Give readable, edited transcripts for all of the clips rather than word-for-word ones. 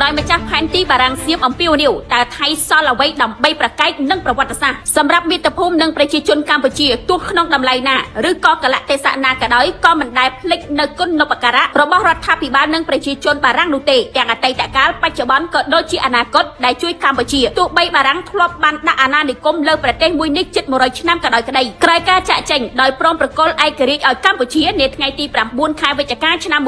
ក្រោយម្ចាស់ផែនទីបារាំងសៀមអំពាវនាវតើថៃសល់អ្វីដើម្បីប្រកែកនឹងប្រវត្តិសាស្ត្រសម្រាប់មាតុភូមិនិងប្រជាជនកម្ពុជាទោះក្នុងតម្លៃណាឬក៏កលៈទេសៈណាក៏ដោយក៏មិនដែលភ្លេចនៅគុណូបការៈរបស់រដ្ឋាភិបាលនិងប្រជាជនបារាំងនោះទេទាំងអតីតកាលបច្ចុប្បន្នក៏ដូចជាអនាគតដែលជួយកម្ពុជាទោះបីបារាំងធ្លាប់បានដាក់អាណានិគមលើប្រទេសមួយនេះជិត100ឆ្នាំក៏ដោយក្តីក្រោយការចាក់ចេញដោយព្រមប្រគល់ឯករាជ្យឲ្យកម្ពុជានាថ្ងៃទី9ខែវិច្ឆិកាឆ្នាំ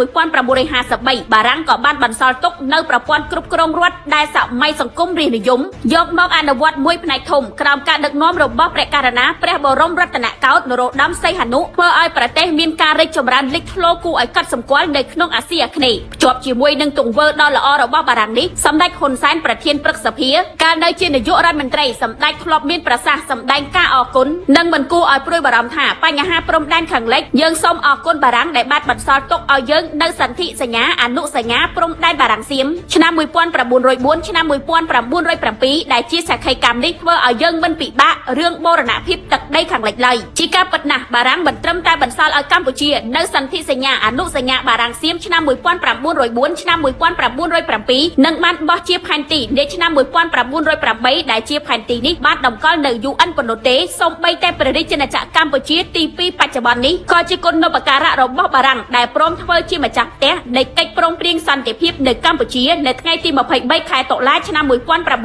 1953បារាំងក៏បានបន្សល់ទុកនៅប្រព័ន្ធគ្រប់គ្រងរដ្ឋដែលសម័យសង្គមរាស្ត្រនិយមយកមកអនុវត្តមួយផ្នែកធំក្រោមការដឹកនាំរបស់ព្រះករុណាព្រះបរមរតនកោដ្ឋនរោត្តមសីហនុធ្វើឲ្យប្រទេសមានការរីកចម្រើនលេចធ្លោគួរឲ្យកត់សម្គាល់នៅក្នុងអាស៊ីអាគ្នេយ៍ភ្ជាប់ជាមួយនឹងទង្វើដ៏ល្អរបស់បារាំងនេះសម្ដេចហ៊ុនសែនប្រធានព្រឹទ្ធសភាកាលនៅជានាយករដ្ឋមន្ត្រីសម្ដេចធ្លាប់មានប្រសាសន៍សម្ដែងការអរគុណនិងមិនគួរឲ្យព្រួយបារម្ភថាបញ្ហាព្រំដែនខាងលិចយើងសូមអរគុណបារាំងដែលបានបន្សល់ទុកឲ្យយើងនៅសន្ធិសញ្ញាអនុសញ្ញាព្រំដែនបារាំងសៀមឆ្នាំ1904ឆ្នាំ1907ដែលជាសក្ខីកម្មនេះធ្វើឲ្យយើងមិនពិបាករឿងបូរណភាពទឹកដីខាងលិចឡើយជាការពិតណាស់បារាំងមិនត្រឹមតែបន្សល់ឲ្យកម្ពុជានៅសន្ធិសញ្ញាអនុសញ្ញាបារាំងសៀមឆ្នាំ1904ឆ្នាំ1907និងបានបោះជាផែនទីនៃឆ្នាំ1908ដែលជាផែនទីនេះបានតម្កល់នៅ UN ប៉ុណ្ណោះទេសូម្បីតែព្រះរាជាណាចក្រកម្ពុជាទី2បច្ចុប្បន្ននេះក៏ជាគុណូបការៈរបស់បារាំងដែលព្រមធ្វើជាម្ចាស់ផ្ទះនៃកិច្ចព្រមព្រៀងសន្តិភាពនៅកម្ពុជានៅថ្ងៃទី23ខែតុលាឆ្នាំ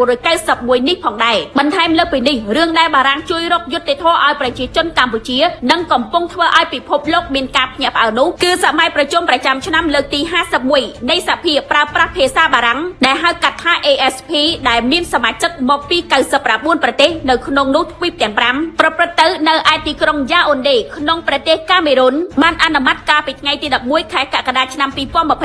1991នេះផងដែរបន្ថែមលើពីនេះរឿងដែលបារាំងជួយរកយុត្តិធម៌ឲ្យប្រជាជនកម្ពុជានិងកំពុងធ្វើឲ្យពិភពលោកមានការភ្ញាក់ផ្អើលនោះគឺសម័យប្រជុំប្រចាំឆ្នាំលើកទី51នៃសភាប្រើប្រាស់ភាសាបារាំងដែលហៅកាត់ថា ASP ដែលមានសមាជិកមកពី99ប្រទេសនៅក្នុងនោះទ្វីបទាំង5ប្រព្រឹត្តទៅនៅឯទីក្រុងយ៉ាអូនដេក្នុងប្រទេសកាមេរុនបានអនុម័តកាលពីថ្ងៃទី11ខែកក្កដាឆ្នាំ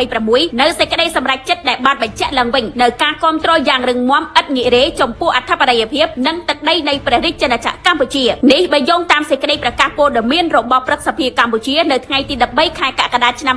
2026នៅសេចក្តីសម្រេចចិត្តដែលបានបញ្ជាក់ឡើងវិញនៅការគ្រប់គ្រងយ៉ាងរឹងមាំឥតងាករេចំពោះអធិបតេយ្យភាពនិងទឹកដីនៃព្រះរាជាណាចក្រកម្ពុជានេះបើយោងតាមសេចក្តីប្រកាសព័ត៌មានរបស់ព្រឹទ្ធសភាកម្ពុជានៅថ្ងៃទី13ខែកក្កដាឆ្នាំ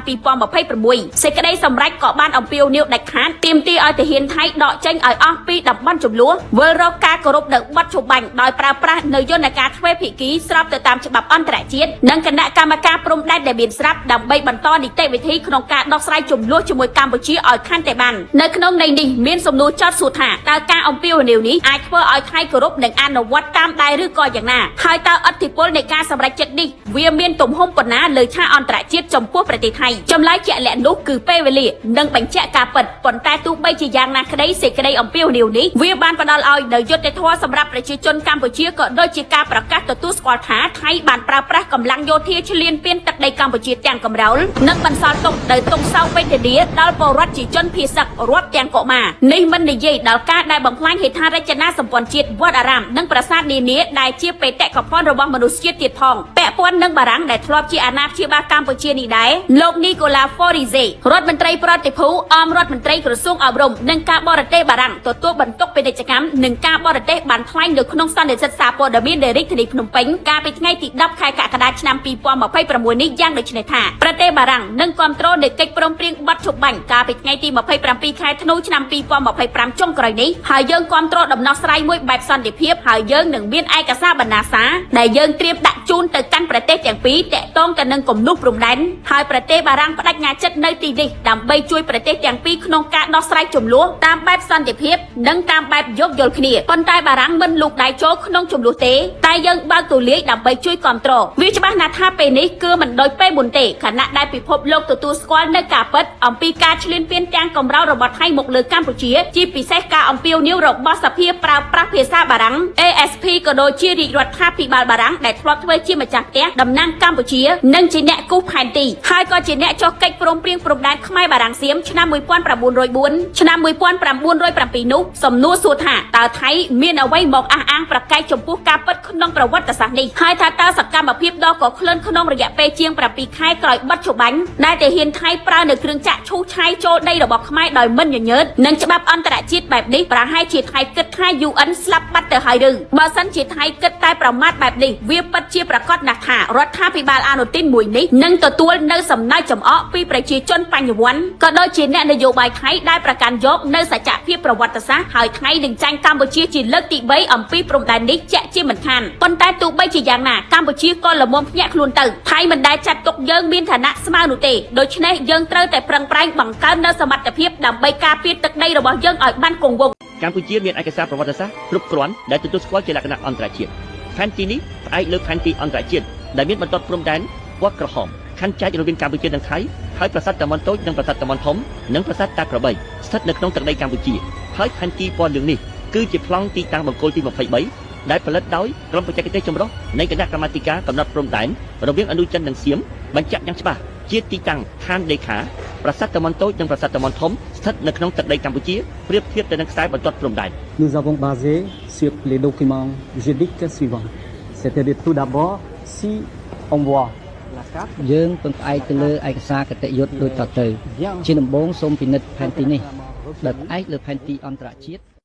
2026សេចក្តីសម្រេចក៏បានអំពាវនាវដាច់ខាតទាមទារឲ្យទាហានថៃដកចេញឲ្យអស់ពីតំបន់ចំនួនវិលរកការគោរពនៅបទឈប់បាញ់ដោយប្រើប្រាស់នៅយន្តការទ្វេភាគីស្របទៅតាមច្បាប់អន្តរជាតិនិងគណៈកម្មការព្រំដែនដែលមានស្រាប់ដើម្បីបន្តនីតិវិធីក្នុងការដោះស្រាយចំនួនជាមួយកម្ពុជាឲ្យខាន់តែបាននៅក្នុងន័យនេះមានសំណួរចោទសួរថាតើការអំពាវនាវនេះអាចធ្វើឲ្យថៃគោរពនិងអនុវត្តតាមដែរឬក៏យ៉ាងណាហើយតើឥទ្ធិពលនៃការសម្រេចចិត្តនេះវាមានទំហំប៉ុណ្ណាលើឆាកអន្តរជាតិចំពោះប្រទេសថៃចម្លើយជាក់លាក់នោះគឺពេលវេលានិងបញ្ជាក់ការពិតប៉ុន្តែទោះបីជាយ៉ាងណាក្តីសេចក្តីអំពាវនាវនេះវាបានផ្ដល់ឲ្យនូវយុត្តិធម៌សម្រាប់ប្រជាជនកម្ពុជាក៏ដូចជាការប្រកាសទទួលស្គាល់ថាថៃបានប្រើប្រាស់កម្លាំងយោធាឈ្លានពានទឹកដីកម្ពុជាទាំងកម្រោលនិងបន្សល់ទុកដោយទុកសោកវេទនាដល់ពលរដ្ឋជាជនភៀសសឹករាប់ទាំងកុមារនេះមិននិយាយដល់ការដែលបំផ្លាញហេដ្ឋារចនាសម្ព័ន្ធជាតិវត្តអារាមនិងប្រាសាទនានាដែលជាបេតិកភណ្ឌរបស់មនុស្សជាតិទៀតផងពាក់ព័ន្ធនឹងបារាំងដែលធ្លាប់ជាអាណាព្យាបាលកម្ពុជានេះដែរលោកនីកូឡាហ្វូរីសេរដ្ឋមន្ត្រីប្រតិភូអមរដ្ឋមន្ត្រីក្រសួងអប់រំនិងការបរទេសបារាំងទទួលបន្ទុកពាណិជ្ជកម្មនិងការបរទេសបានថ្លែងនៅក្នុងសន្និសីទសារព័ត៌មាននៃរាជធានីភ្នំពេញកាលពីថ្ងៃទី10ខែកក្កដាឆ្នាំ2026នេះយ៉ាងដូចនេះថាប្រទេសបារាំងនឹងគ្រប់គ្រងនៃកិច្ចព្រមព្រៀងបទឈប់បាញ់កាលពីថ្ងៃទី27ខែធ្នូឆ្នាំ2025ចុងក្រោយនេះហើយយើងគ្រប់គ្រងដំណោះស្រាយមួយបែបសន្តិភាពហើយយើងនឹងមានឯកសារបណ្ណាសារដែលយើងត្រៀមដាក់ជូនទៅកាន់ប្រទេសទាំងពីរតាក់ទងទៅនឹងគំនុះព្រំដែនហើយប្រទេសបារាំងបដិញ្ញាចិត្តនៅទីនេះដើម្បីជួយប្រទេសទាំងពីរក្នុងការដោះស្រាយចំនួនតាមបែបសន្តិភាពនិងតាមបែបយោគយល់គ្នាប៉ុន្តែបារាំងមិនលូកដៃចូលក្នុងចំនួនទេតែយើងបើកទូលាយដើម្បីជួយគ្រប់គ្រងវាច្បាស់ណាស់ថាពេលនេះគឺមិនដូចពេលមុនទេខណៈដែលពិភពលោកទទួលស្គាល់នៅការពិតអំពីការឈ្លានពានទាំងកម្រោលរបស់ថៃមកលើកម្ពុជាជាពិសេសការអំពាវនាវរបស់សភាប្រើប្រាស់ភាសាបារាំង ASP ក៏ដូចជារាជរដ្ឋាភិបាលបារាំងដែលធ្លាប់ធ្វើជាម្ចាស់ផ្ទះតំណាងកម្ពុជានិងជាអ្នកគូសផែនទីហើយក៏ជាអ្នកចុះកិច្ចព្រមព្រៀងព្រំដែនខ្មែរបារាំងសៀមឆ្នាំ1904ឆ្នាំ1907នោះសំណួរសួរថាតើថៃមានអ្វីមកអះអាងប្រកែកចំពោះការពិតក្នុងប្រវត្តិសាស្ត្រនេះហើយថាតើសកម្មភាពដ៏កក្លិនក្នុងរយៈពេលជាង7ខែក្រោយបិទជបាញ់ដែលទាហានថៃប្រើនៅគ្រឿងចាក់ឈូសឆាយចូលដីរបស់ខ្មែរដោយមិនញញើតនិងច្បាប់អន្តរជាតិបែបនេះប្រហែលជាថៃគិតថា UN ស្លាប់បាត់ទៅហើយឬបើសិនជាថៃគិតតែប្រមាថបែបនេះវាពិតជាប្រកបណាស់ថា រដ្ឋាភិបាលអនុទិនមួយនេះនឹងទទួលនៅសំណើចចំអកពីប្រជាជនបញ្ញវន្តក៏ដូចជាអ្នកនយោបាយថៃដែលប្រកាន់យកនៅសច្ចភាពប្រវត្តិសាស្ត្រហើយថៃនឹងចាញ់កម្ពុជាជាលើកទី3អំពីព្រំដែននេះជាក់ជាមិនខានប៉ុន្តែទោះបីជាយ៉ាងណាកម្ពុជាក៏ល្មមភ្ញាក់ខ្លួនទៅថៃមិនដែលចាត់ទុកយើងមានឋានៈស្មើនោះទេដូច្នេះយើងត្រូវតែប្រឹងប្រែងបង្កើននូវសមត្ថភាពដើម្បីការពារទឹកដីរបស់យើងឲ្យបានគង់វង្ស កម្ពុជាមានឯកសារប្រវត្តិសាស្ត្រគ្រប់គ្រាន់ដែលទទួលស្គាល់ជាលក្ខណៈអន្តរជាតិផែនទីនេះផ្អែកលើផែនទីអន្តរជាតិដែលមានបន្ទាត់ព្រំដែនពណ៌ក្រហមខណ្ឌចែករវាងកម្ពុជានិងថៃហើយប្រាសាទតាមាន់តូចនិងប្រាសាទតាមាន់ធំនិងប្រាសាទតាក្របីស្ថិតនៅក្នុងទឹកដីកម្ពុជាហើយផែនទីពណ៌លឿងនេះគឺជាប្លង់ទីតាំងបង្គោលទី23ដែលផលិតដោយក្រុមបច្ចេកទេសចម្រុះនៃគណៈកម្មាធិការកំណត់ព្រំដែនរវាងឥណ្ឌូចិននិងសៀមបញ្ជាក់យ៉ាងច្បាស់ជាទីតាំងឋានលេខាប្រាសាទតាមាន់តូចនិងប្រាសាទតាមាន់ធំស្ថិតនៅក្នុងទឹកដីកម្ពុជាប្រៀបធៀបទៅនឹងខ្សែបន្ទាត់ព្រំដែន Nous avons basé sur les documents juridiques suivants. C'est-à-dire tout d'abord, si on voit la carte, យើងពឹងផ្អែកទៅលើឯកសារគតិយុត្តដូចតទៅ ជាដំបូងសូមពិនិត្យផែនទីនេះដោយផ្អែកលើផែនទីអន្តរជាតិ។